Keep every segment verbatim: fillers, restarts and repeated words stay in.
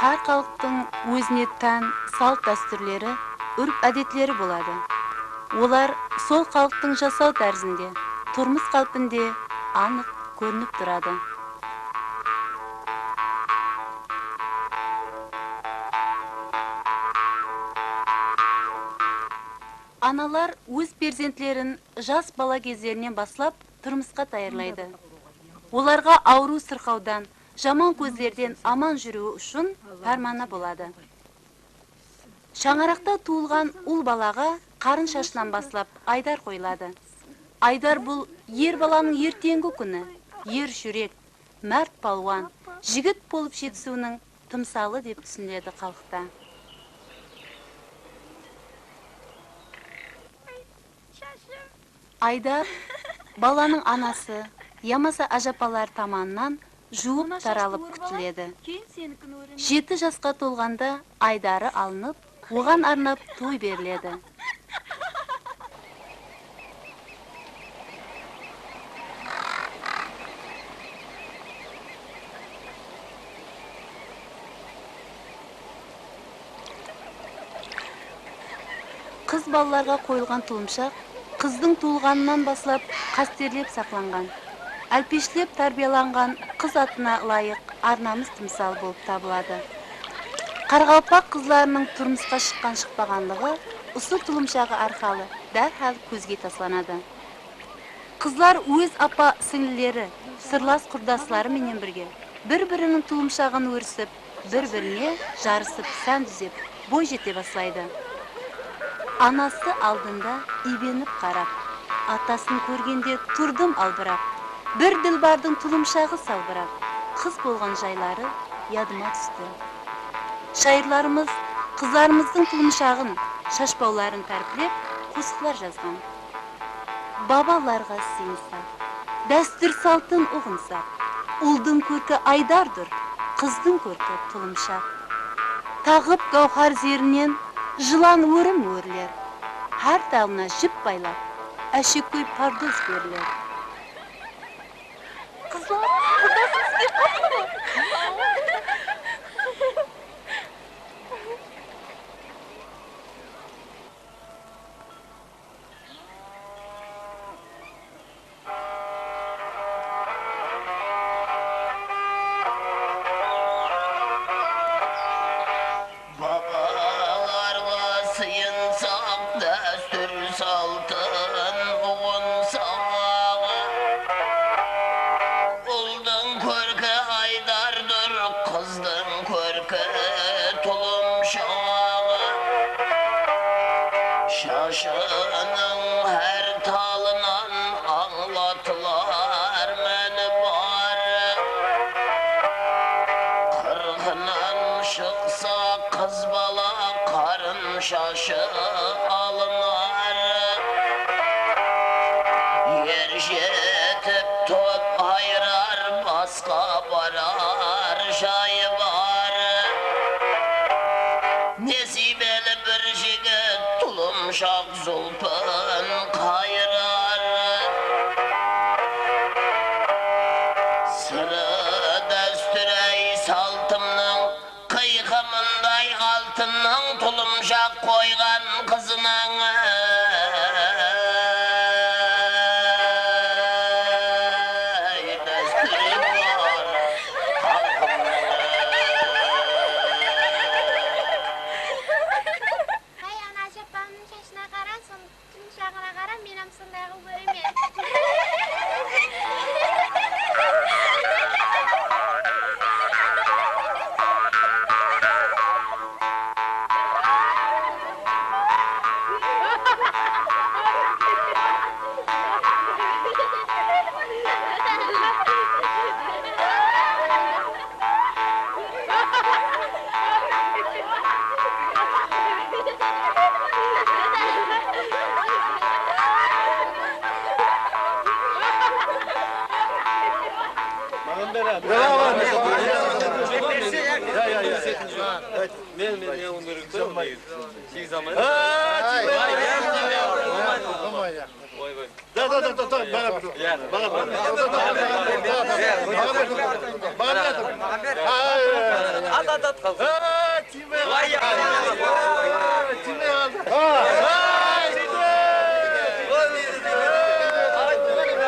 Hár xalıqtıń ózine tán salt-dástúrleri, úrp-ádetleri boladı. Olar sol xalıqtıń jasaw tárizinde, turmıs qálpinde anıq kórinip turadı. Analar óz perzentlerin jas bala gezlerinen baslap turmısqa tayarlaydı. Olarǵa awırıw-sırqawdan, jaman kózlerden aman júriwi ushın pármana boladı. Shańaraqta tuwılǵan ul balaǵa qarın shashınan baslap aydar qoyıladı. Aydar bul er balanıń erteńgi kúni, er júrek, márt palwan, jigit bolıp jetisiwiniń tımsalı dep túsiniledi xalıqta. Aydar balanıń anası yamasa ájapaları tamanınan juwıp taralıp kútiledi. Jeti jasqa tolǵanda aydarı alınıp, oǵan arnap toy beriledi. Qız balalarǵa qoyılǵan tulımshaq qızdıń tuwılǵanınan baslap qásterlep saqlanǵan, álpeshlep tárbiyalanǵan qız atına ılayıq ar-namıs tımsalı bolıp tabıladı. Qaraqalpaq qızlarınıń turmısqa shıqqan-shıqpaǵanlıǵı usı tulımshaǵı arqalı dárhál kózge taslanadı. Qızlar óz apa-sińlileri, sırlas-qurdasları menen birge bir-biriniń tulımshaǵın órisip, bir-birine jarısıp sán dúzep, boy jete baslaydı. Anası aldında iybenip qarap, atasın kórgende turdım albırap, bir dilbardıń tulımshaǵı salbırap, qız bolǵan jayları yadıma tústi. Shayırlarımız qızlarımızdıń tulımshaǵın, shashpawların táriplep qosıqlar jazǵan. Babalarǵa sıyınsaq, dástúr-saltın uǵınsaq, uldıń kórki aydardur, qızdıń kórki tulımshaq. Taǵıp gáwhar zerinen jılan órim órler, hár talına jip baylap, áshekóy pardoz berler. Qızlar, qurdasıńız kelip qaldı ma? Babalarǵa sıyınsaq, dástúr-saltın uǵınsaq, uldıń kórki aydardur, qızdıń kórki tulımshaq. Shashınıń hár talınan ańlatılar máni bar. Qırqınan shıqsa qız bala, qarın shashı alınar. Er jetip top ayırar, basqa barar jayı bar. Nesiybeli bir jigit tulımshaq zulpın qayırar. Sırı dástúr-áy saltımnıń, qıyqımınday altınnıń tulımshaq qoyǵan qızınıń, áy, dástúri bar xalqımnıń. Áy, ana ájapamnıń shashına qara, sonıń tulımshaǵına qara, men hám sonday qılıp óremen. Men, men ne qılıwım kerek ta? Segiz almaydı. Ay, ay, ay. Oy, oy. Da, da, da, da, da, baǵa bir. Ya. Baǵa bir. Baǵa bir. Baǵa bir. At, at, at, qalsın. Ay, ay, ay. Ay, tiymey qaldı. Ay, tiymey qaldı. Ay, tiymey.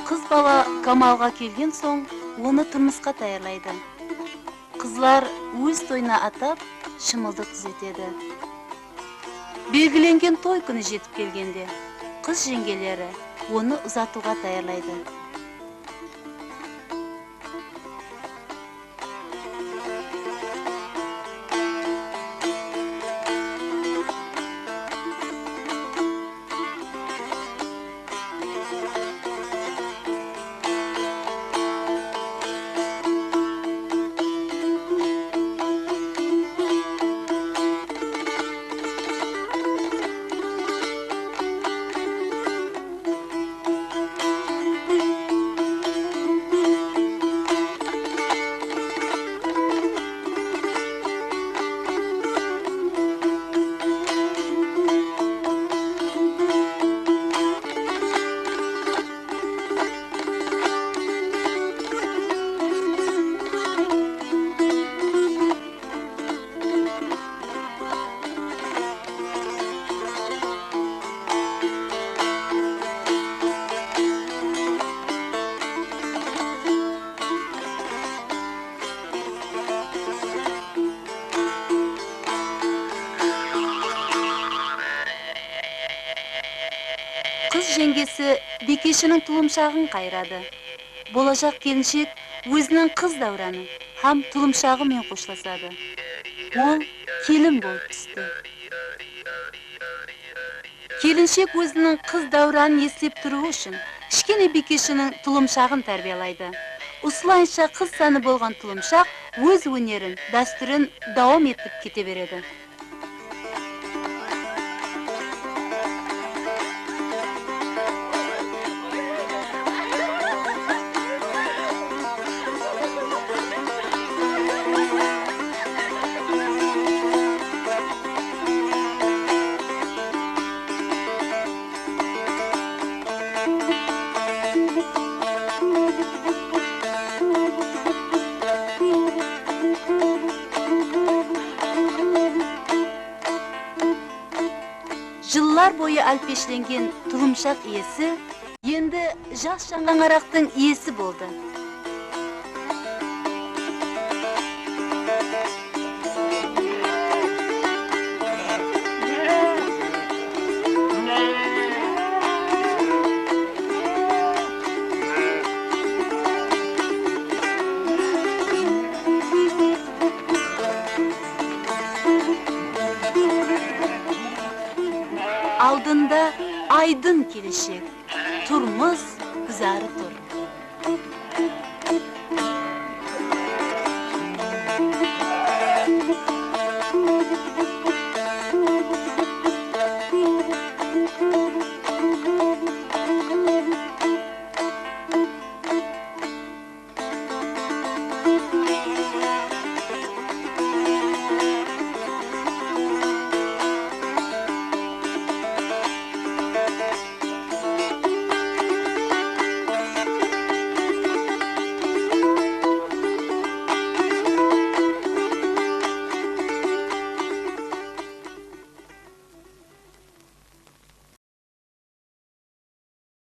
Qız bala kamalǵa kelgen soń, onı turmısqa tayarlaydı. Qızlar óz toyına atap shımıldıq dúzetedi. Belgilengen toy kúni jetip kelgende, qız jeńgeleri onı uzatıwǵa tayarlaydı. Qız jeńgesi biykeshiniń tulımshaǵın qayıradı. Bolajaq kelinshek óziniń qız dáwranı hám tulımshaǵı menen xoshlasadı. Ol kelin bolıp tústi. Kelinshek óziniń qız dáwranın eslep turıwı ushın kishkene biykeshiniń tulımshaǵın tárbiyalaydı. Usılayınsha qız sanı bolǵan tulımshaq óz ónerin, dástúrin dawam ettip kete beredi. Jıllar boyı álpeshlengen tulımshaq iyesi endi jas shańaraqtıń iyesi boldı. Aldında aydın keleshek, turmıs gúzarı tur.